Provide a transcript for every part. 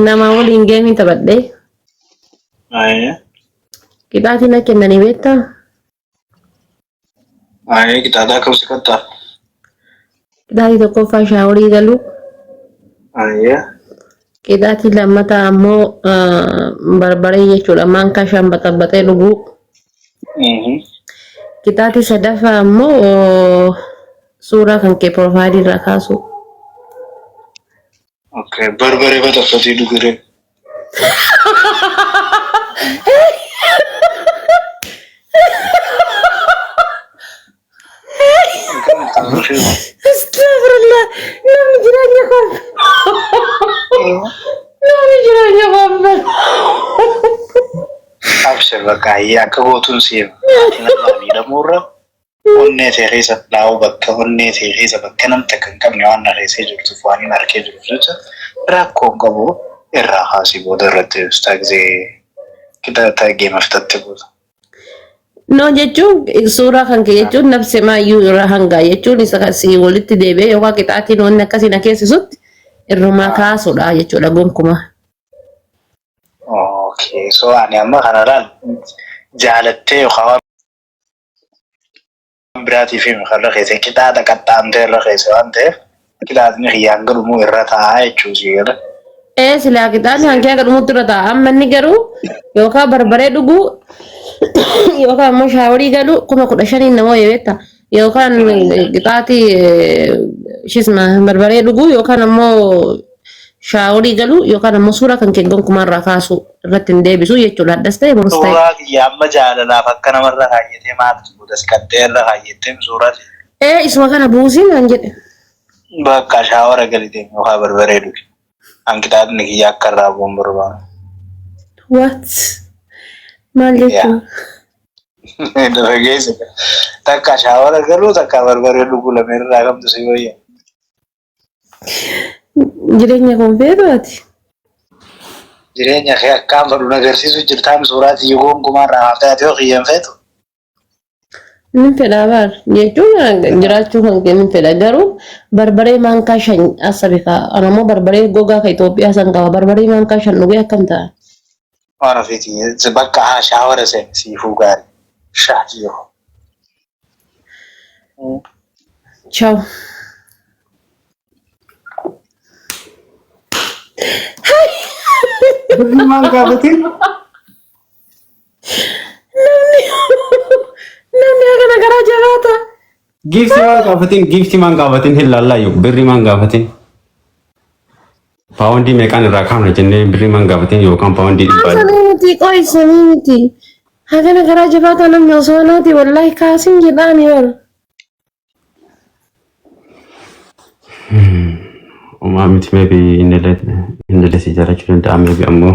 Nama waliin geemii taphadhee Ayee. qixaatii na kennanii beektaa? Ayee qixaataa akkam si qaxxaa? Qixaatii tokkoffaa shaaworii galuu, Ayee. qixaatii lammataa ammoo barbaree jechuudha maankaa shan baxaxaxee dhuguu, qixaatii sadaffaa ammoo suuraa kan kee piroofaayilii irraa kaasuu. Okay, barbaree baxaxaxii dhuguree. Astagfirullah. Namni jireenya koo namni jireenya koo Abshir bakka ayyee akka gootuun siif ati nama miidhamuurra onnee tee keessa laa'uu bakka onnee tee keessa bakka nam takka hin qabne waan na keessee jirtuuf waan hin arkee jiruuf jecha rakkoo hin qabu irraa kaasii booda irratti ibsitaa gisee qixa geema fixatte booda. No jechuun suuraa kan kee jechuun nafse maayyuu irraa hangaa jechuun isa kasii walitti deebi'ee yookaan qixaatiin wanni akkasii na keessisutti irrumaa kaasudha jechuudha gonkumaa. Okay, so ani amma kana laal jaalattee yookaan waan biraatiif himi kan irra keesse qixaaxa qaxxaamtee irra keesse waan ta'eef qixaaxni kiyyaan gadhumuu irra taa'aa jechuu sii gala. Ee silaa qixaaxni kan kee akka dhumutti irra taa'a. Amma inni garuu yookaan barbaree dhuguu yookaan immoo shaaworii galuu 15,000 nama wayya beekta. Yookaan qixaaxii shisma barbaree dhuguu yookaan ammoo Shaaworii galuu yookaan ammoo suuraa kan kee gonkumaa irraa kaasuu irratti hin deebisu jechuudha. Addas ta'e borus ta'e. Suuraa kiyya amma jaalalaaf akka namarra kaayyatee maaltu booda si qaxxee irra kaayyattee suuraa si. Ee isuma kana buusii naan jedhe. Bakka shaawara gali deemi yookaan barbaree dhugi. An qixaaxni kiyya akka irraa bu'uun barbaadu. What? Maal Yaa. jechuun? Lafa geesse. Takka shaawara galuu takka barbaree dhuguu lameen irraa kamtu si wayya. Jireenya koo hin feetu ati. Jireenya kee akkaan fedhu na agarsiisu jirtaam suuraa tiyya gonkumaa irraa haaftee ati hoo kiyya hin feetu. Nin fedhaa baar jechuun jiraachuu kan kee nin fedha garuu barbaree maankaa shan asabi kaa ana immoo barbaree gogaa ka Itoophiyaa san qaba barbaree maankaa shan dhugee akkam ta'a. Waan ofiitii bakka haa shaawara seeni siifuu gaarii. Shaa jiru. Ciao. Birrii maal gaafatin? Namni namni akkana garaa jabaata. Giiftii maal gaafatin? Giiftii maal gaafatin? Hin laallaayyu. Birrii maal gaafatin? Paawundii meeqaan irraa kaafna jennee birrii maal gaafatin yookaan paawundii dhibbaa. Sanii miti qoy sanii miti. Hagana garaa jabaataa namni osoo naati wallaahi kaasin jedhaani bar. Umaa miti maybe innillee si jaalachuu danda'a maybe ammoo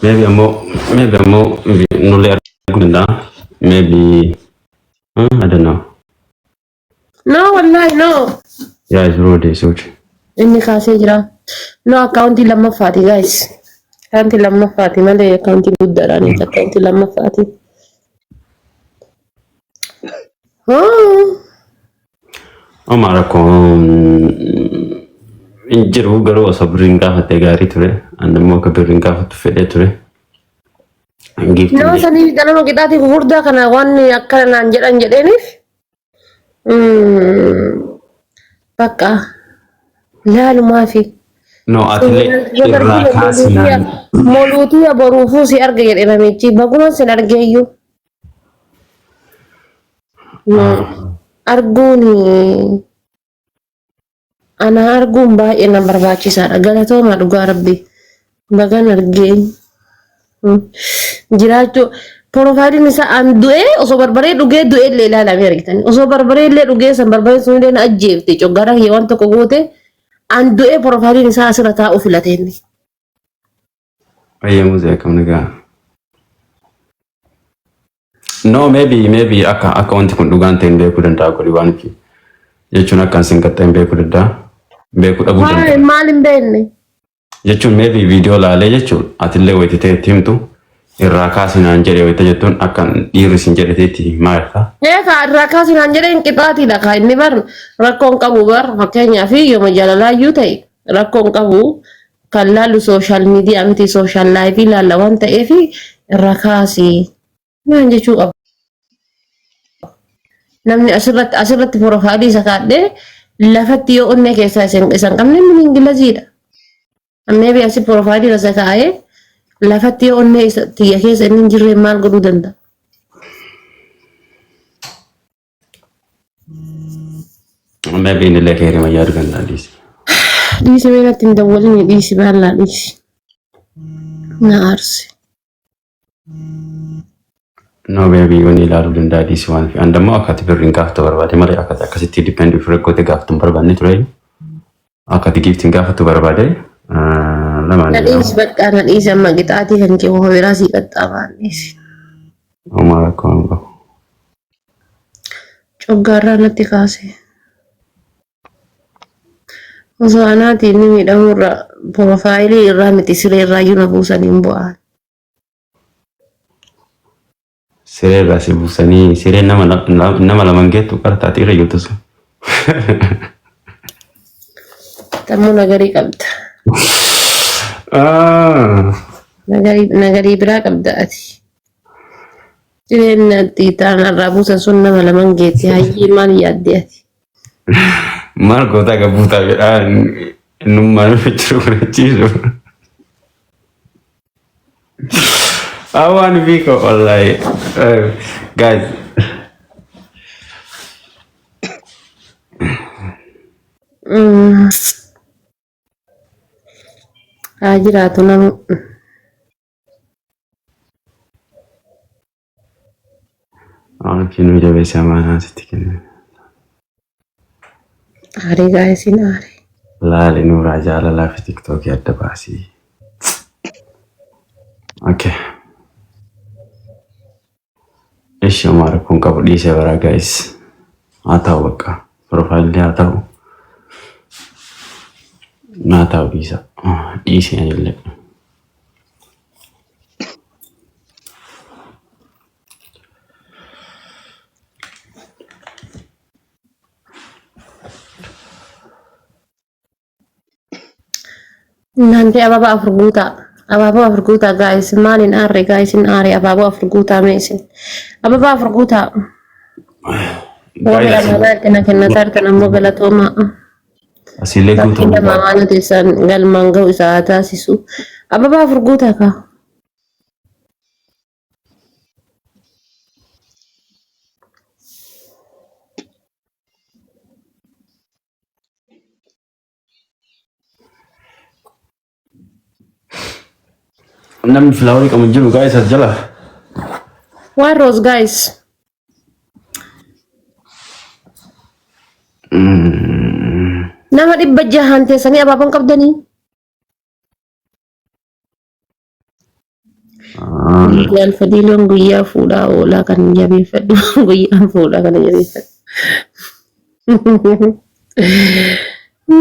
maybe ammoo maybe ammoo nullee arguu danda'a maybe I don't know. No wallaahi no. Yeah, it's rude, it's rude. Inni kaasee jira. No akkaawuntii lammaffaati guys. Akkaawuntii lammaffaati malee akkaawuntii guddaadhaan miti akkaawuntii lammaffaati. Oh. Oma rakkoo hin jiru garuu osoo birriin gaafatte gaarii ture. Ani immoo akka birriin gaafattu fedhee ture. Giiftiin Nama sanii ganama qixaatii gurguddaa kana waan akkana naan jedhan jedheeniif bakka laalumaafi. No, atillee irraa kaasinaan. Moluutii boruufuu si arga jedhe namichi baguma sin argeeyyuu. Arguun Ana arguun baay'ee na barbaachisaadha. Galatoomaa dhugaa rabbi. Bagan argee. Jiraachuu piroofaayiliin isaa an du'ee osoo barbaree dhugee du'ee illee ilaalamee argitan. Osoo barbaree illee dhugee san barbareen sun illee na ajjeefte coggaara kiyya waan tokko goote an du'ee piroofaayiliin isaa asirra taa'uu filate inni. Ayyee muuzee akkam nagaa. No, maybe, maybe akka akka wanti kun dhugaan ta'e hin beekuu danda'a godhi waan fi jechuun akka isin qaxxee hin beekuu danda'a. Beekuu dhabuu Maal danda'a. maal hin beekne? Jechuun maybe viidiyoo laalee jechuun atillee wayita ta'e itti himtu irraa kaasi naan jedhe wayita jettuun akka dhiirri sin jedhe itti himaa jirta. Ee kaa irraa kaasi naan jedheen qixaatiidha kaa inni bar rakkoon qabu bar fakkeenyaaf yooma jaalalaayyuu ta'e. Rakkoo hin qabu. Kan laallu social media miti social life laalla waan ta'eef irra kaasi. Naan jechuu qaba. Namni asirratti asirratti porofaayilii isa kaadhee lafatti yoo onnee keessaa isa hin qabne inni ingilaziidha. Maybe asi porofaayilii isa kaa'ee lafatti yoo onnee isa tiyya keessa inni hin jirre maal godhuu danda'a? Maybe inni illee keerima yaaduu danda'a dhiisi. Dhiisi mee natti hin dawwalinii dhiisi baallaa dhiisi. Na aarse. No baby wanni ilaaluu danda'a dhiisi waan fi andammoo akka ati birriin gaafatu barbaade malee akka ati akkasitti depend ofirra goote gaafatu hin barbaanne ture. Akka ati giiftiin gaafatu barbaade lamaan Na dhiisi bakka na dhiisi amma qixaatii kan kee waan biraa sii qaxxaabaan dhiisi. Homaa rakkoo hin qabu. Coggaarraa natti kaase. Osoo anaatiin inni miidhamurra porofaayilii irraa miti siree irraa iyyuu na buusanii hin bu'aan. Siree irraa si buusanii sireen nama laman geettu qara taatee irra jirtu sun. Sammuu nagarii qabda. Ah. Nagarii nagarii biraa qabda ati. Sireen ati taanarraa buusan sun nama laman geetti hayyee maal yaadde ati? Maal gootaa gabbuutaa jedhaa innummaan jiru fudhachiisu. Awaan fiiko wallahi. Guys. Haa jiraatu nama. Waan kennu jabeessa amaanaa sitti kenna. Aarii gaa isin aarii. Laali nuuraa jaalalaa fi tiktookii adda baasii. Okay. Ishi homaa rakkoon qabu dhiisee baraa guys. Haa ta'u bakka. Profaayilli haa ta'u. Naa ta'u dhiisa. Dhiisee anillee. Naantee abaaboo afur guutaa. Abaaboo afur guutaa gaa'is maaliin aarre gaa'is hin aare abaaboo afur guutaa mee isin. Abaaboo afur guutaa. Warri amaanaa itti na kennataa jirtan ammoo galatoomaa. Asiillee Rabbiin guutuu nama amaana teessan galmaan ga'u isaa haa taasisu. Abaaboo afur guutaa kaa. Namni filaawarii qabu hin jiru guys as jala. Waan rose guys. Nama 600 teessanii abaaboon qabdanii. Jaal Fadiiloon guyyaa fuudhaa oolaa kan jabeeffadhu guyyaan fuudhaa kana jabeeffadhu.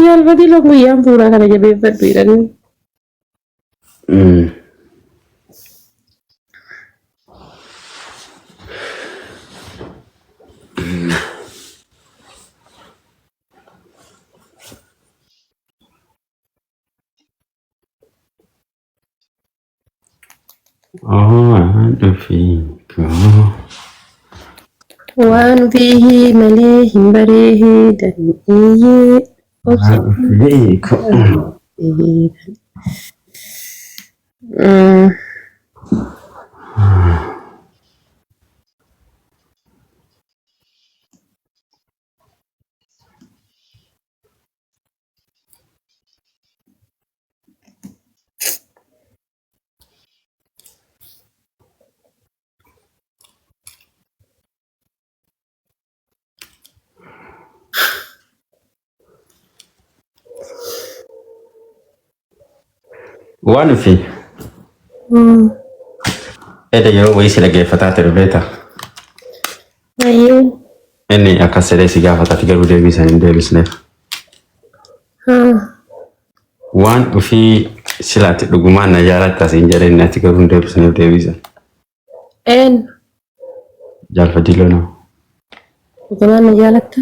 Jaal Fadiiloon guyyaan fuudhaa kana jabeeffadhu jedhanii. Waan ofii koo. Waan ofii malee hin bareedan iyyee obsa. Waan ofii koo. Waan ofii. Eda yeroo wayii si dhaggeeffataa ture beektaa? Ayyee. Inni akkas jedhee si gaafata ati garuu deebii san hin deebisneef. Haa. Waan ofii silaati dhugumaan na jaalatta siin jedhee inni ati garuu hin deebisneef deebii san. Een. Jaalfadii loonaa. Dhugumaan na jaalatta?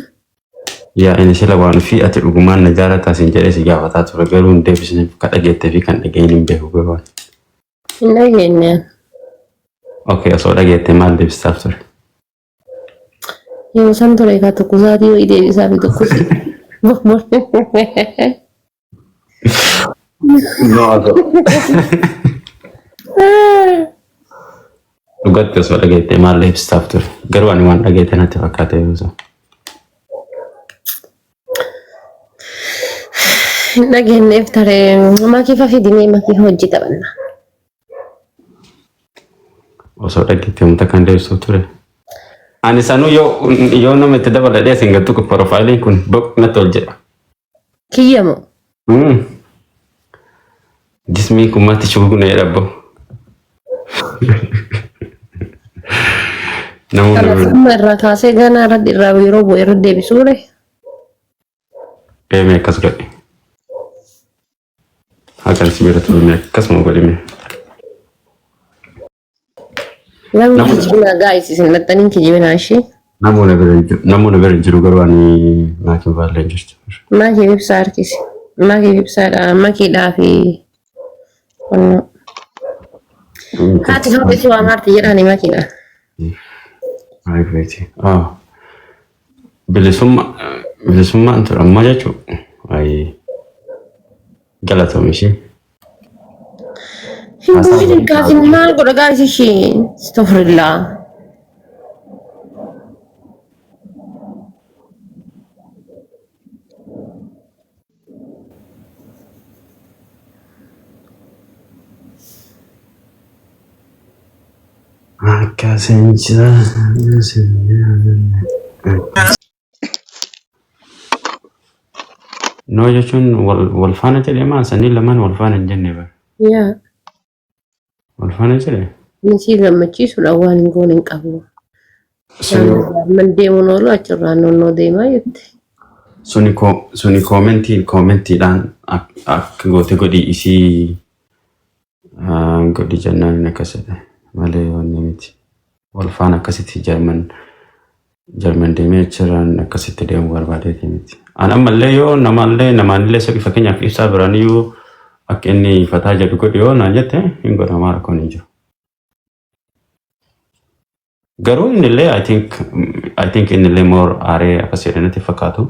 Yaa inni sila waan fi ati dhugumaan na jaalataa siin jedhee si gaafataa ture, garuu hin deebisneef. Ka dhageettee fi kan dhageenye hin beeku garuu. Hin dhageenye. Okay, osoo dhageettee maal deebistaaf ture? Yoo san ture ka tokko isaatii wayii deebisaa fi tokko. No, osoo. Dhugatti osoo dhageettee maal deebistaaf ture? Garuu ani waan dhageette natti fakkaate yoo sana. Hin dhageenyeef taree makiifa fidinee makiifa hojii taphanna. Osoo dhageettee wanta kan deebisuuf ture. Ani sanuu yoo nama itti dabaladhee asin gattu profaayiliin kun boq natti ol jedha. Kiyyamoo. Jismii kun matti shugugna jedha abbo. Namoonni Kanaaf bira amma irraa kaasee ganaa irratti irraa yeroo bu'e irra deebisuure. Deemee akkas godhe. Hakan si bira turme akkasuma godhime. Namni Namoonni kijibinaa gaa'is isin dhaxxanii kijibinaa ishee. Namoonni bira hin jiru. Namoonni bira hin jiru, garuu ani maatiin baallee hin jirtu. Makiif ibsaa harkisi. Makiif ibsaadha. Makiidhaa fi qonnoo. Haati haati waan haati jedhani makiidha. Private. Ah. Bilisummaa bilisummaan ture ammaa jechuudha. Ayi galatoom ishee. Hin bu'in kaasin maal godha gaa'is ishee. Astaghfirullah. Akka seensaa. No jechuun wal faana jedhee maa sanii lamaan wal faana hin jenne bara. Yaa. Wal faana jedhee. Inni gammachiisuudha waan hin goone hin qabu. Suni Man deemuun oolu achirraa noonnoo deemaa jette. Suni koomentiidhaan akka goote godhi isii godhi jennaan inni akkas jedhe malee wanni miti. Wal faana akkasitti Jarman deemee achirraan akkasitti deemuu barbaadeeti miti. An ammallee yoo namallee namaanillee soqi, fakkeenyaaf ibsaa biraaniyyuu akka inni fataa jedhu godhi yoo naan jette hin godhamaa, rakkoon hin jiru. Garuu innillee I think innillee more aaree akkas jedhe natti fakkaatu.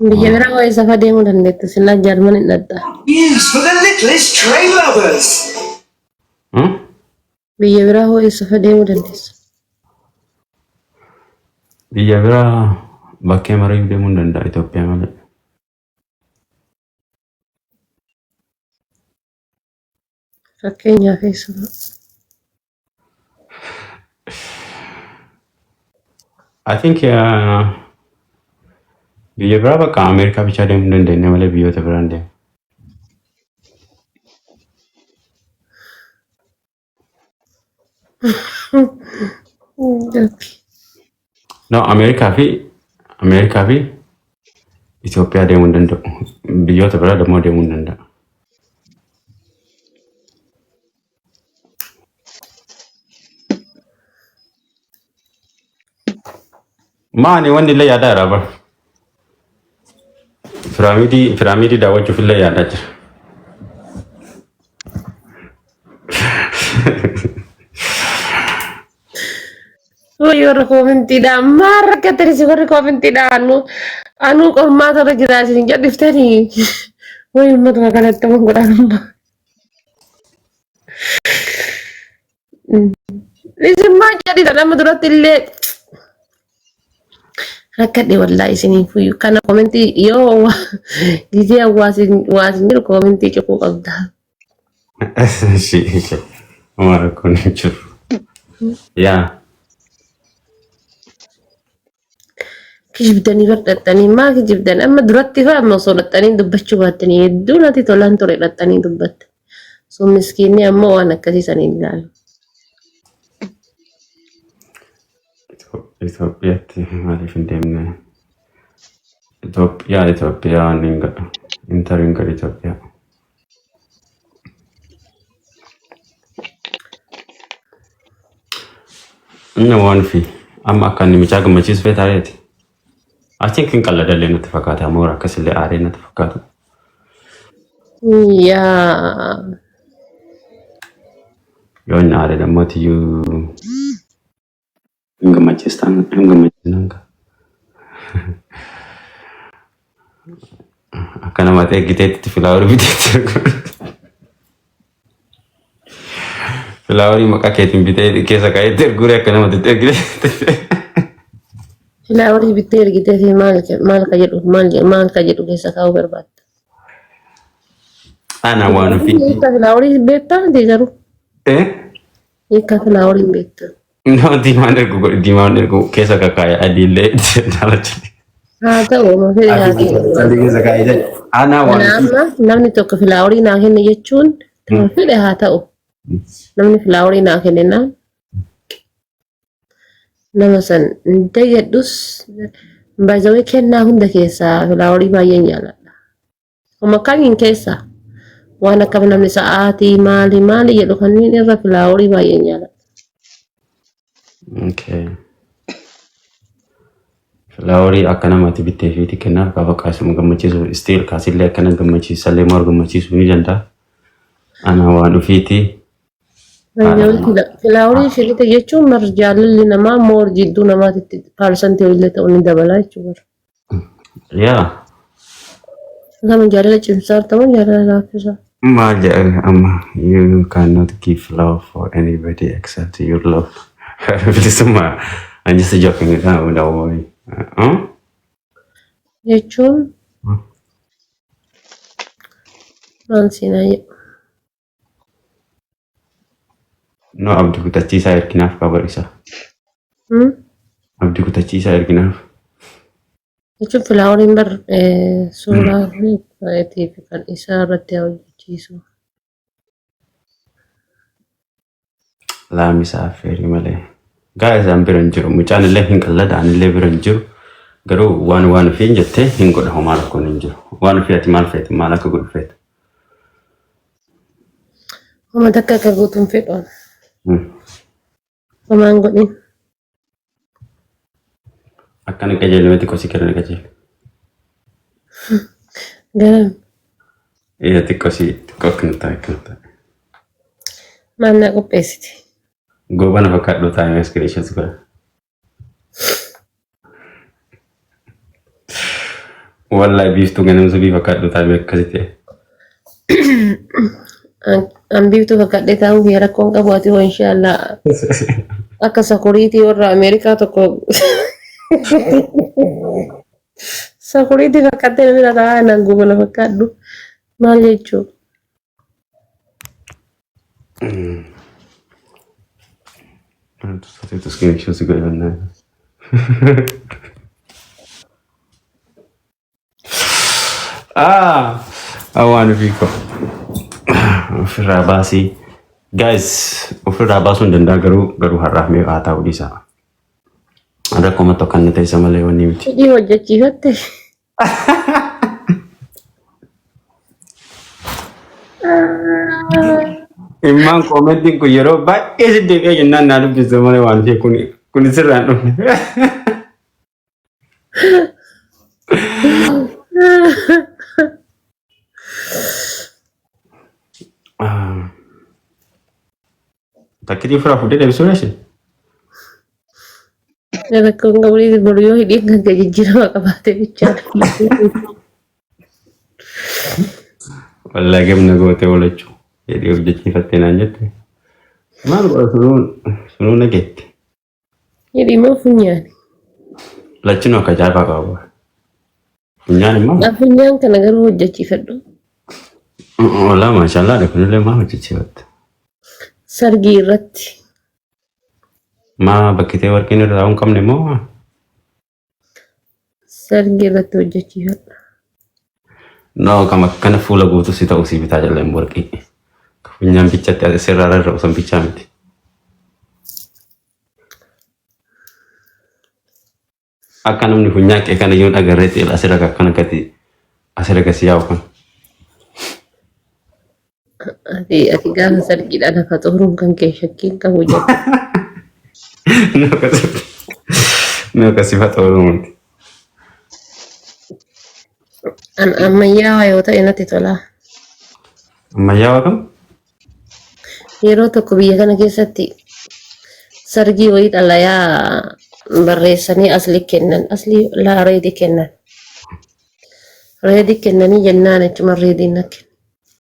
Biyya biraa waa'ee safa deemuu dandeetta. Silaa Jarman hin dhadha. News for the littlest train lovers. Hmm? Biyya biraa waa'ee safa deemuu dandeessa. Biyya biraa bakkee marayyuu deemuu hin danda'a Itoophiyaa malee. Fakkeenyaaf eessa fa'a? I think biyya biraa bakka Ameerikaa bichaa deemuu hin dandeenye malee biyyoota biraan deemu. No, Ameerikaa fi Itoophiyaa deemuu hin danda'u. Biyyoota biraa immoo deemuu hin danda'a. Maani wanni illee yaadaa jira bara. Piraamidii daawwachuuf illee yaadaa jira. Wayi warra koomentiidhaan maal rakkatanii si warri koomentiidhaan anuu qormaata irra jira isin jedhiftanii wayi uummatuma kanatti waan godhaan amma. Isin maal jedhitan amma duratti illee rakkadhe wallaahi isiniin fuyyu kana koomentii yoo gizee hawaasin jiru koomentii cufuu qabda. Ishi ishi. Waan rakkoon hin jiru. Yaa. Kijibdanii bar dhaxxanii maa kijibdan amma duratti fa'a amma osoo dhaxxanii dubbachuu baattanii hedduu natti tolaan ture dhaxxanii dubbatte. Sun miskiinni ammoo waan akkasii saniin ilaalu. Itoophiyaatti maaliif hin deemne? Itoophiyaa hin godhu. Intar hin godhu Itoophiyaa. Inni waan fi amma akka inni mucaa gammachiisu fee taateeti. I think hin qalladallee natti fakkaata. Ammoo akkasillee aaree natti fakkaatu. Yaa. Yoo inni aare dammoo tiyyuu hin gammachiistaan hin gammachiisnaan akka nama ta'e giteetti flowerii biteetti ergu. Flowerii maqaa keetiin bitee keessa kaa'eetti erguure akka namatti ergite. Flowerii bittee ergitee fi maal maal ka jedhu maal maal ka jedhu keessa kaa'uu barbaadda? Ana waan ofii. Hiika flowerii beektaa miti garuu? Eh? Hiika flowerii hin beektaa. No, diimaan ergu godhi, diimaan ergu keessa kakaa'e, adiillee daalacha. Haa ta'u, oma fedhe haa ta'u. Adii keessa kaa'ee jedhe. Ana waan Kana ofii. amma namni tokko flowerii naa kenne jechuun nama fedhe haa ta'u. Namni flowerii naa kenne naan nama san hin dagadhus. Baay'ee kennaa hunda keessaa flowerii baay'een jaalladha. Oma kamiin keessaa waan akka namni sa'aatii maali maali jedhu kanneen irra flowerii baay'een jaalladha. Okay. Flowerii akka namatti bittee fi kennaaf gaafa kaasuma gammachiisu still kaasillee akkana gammachiisallee maal gammachiisuu ni danda'a. Ana waan ofiiti. Flowerii shirrite jechuun mar jaalalli namaa moor jidduu namaatitti percentii illee ta'uu ni dabala jechuudha. Yaa. Nama jaalala cimsaa ta'uu jaalala laaffisaa. Maal jedhan amma? You cannot give love for anybody except your love. Bilisummaa. I'm just joking. Don't worry. Huh? Jechuun maal siinaa jedhu. No, abdii kutachiisaa erginaaf qaba isa. Abdii kutachiisaa erginaaf. Jechuun floweriin bar suuraa fi kan isaa irratti hojjechiisu. Laamisa affeerii malee. Guys, an bira hin jiru. Mucaan illee hin qallada, ani illee bira hin jiru. Garuu waan ofiin jettee hin godha, homaa rakkoon hin jiru. Waan ofii ati maal feete, maal akka godhu feete? Homa takka akka guutuun fedhu. Homaan godhin. Akkana qajeelumatti xiqqoo si gara qajeelu. Gara Iya, xiqqoo si xiqqoo akkana ta'a, akkana ta'a. Maal naa qopheessite? Goobana fakkaadhu taa'ee screenshot godha. Wallahi biiftuu ganamsa bii fakkaadhu taa'ee akkasitti. An biiftuu fakkaadhee taa'uu fi rakkoon qabu, ati hoo inshaallah akka security warra Ameerikaa tokko security fakkattee na bira taa'aa naan goobana fakkaadhu maal jechuu? Screenshot godha. Ah, waan ofii koo. Ofirraa baasii. Guys, ofirraa baasuu hin danda'a, garuu har'aaf mee haa ta'u dhiisa. Rakkoo tokko kan ta'e isa malee wanni miti. Hojii hojjechiifatte. Immaan commentiin kun yeroo baay'ee si deebi'ee jennaan naa dubbiste malee waan ishee kun sirraan dhufne. Takkitii ofirraa fuudhee deebisuu ishee. Rakkoon qabu, boru yoo hidhiin kan kee jijjiirama qabaate bichaadha. Wallaahi gamna gootee oolachuu. Hidhii hojjechiifattee naan jette. Maal godha, sunuu nageette. Hidhii moo funyaani? Lachinuu akka ajaa'ibaa qaba. Funyaan immoo. Funyaan kana garuu hojjechiifadhu. Walaa maashaallah, kunillee maa hojjechiifatte? Sargii irratti. Maa bakkitee warqiin irra taa'uu hin qabne moo? Sargii irratti hojjechiifadhu. No, kam akkana fuula guutuu si ta'u si bitaa jalleen warqii. Funyaan bichatti ati sirraa rarra'u san bichaa miti. Akka namni funyaan kee kana yoo agarree ta'e asirra akkana gadi asirra gadi yaa'u kan. Ati gaafa sargiidhaan hafa xuruun kan kee shakkiin qabu jedhu. No, akkasi faxooruu miti. An ammayyaawaa yoo ta'e natti tola. Ammayyaawaa kam? Yeroo tokko biyya kana keessatti sargii wayii xalayaa barreessanii asli kennan, asli laa reedii kennan. Reedii kennanii jennaan achuma reediin na kennan.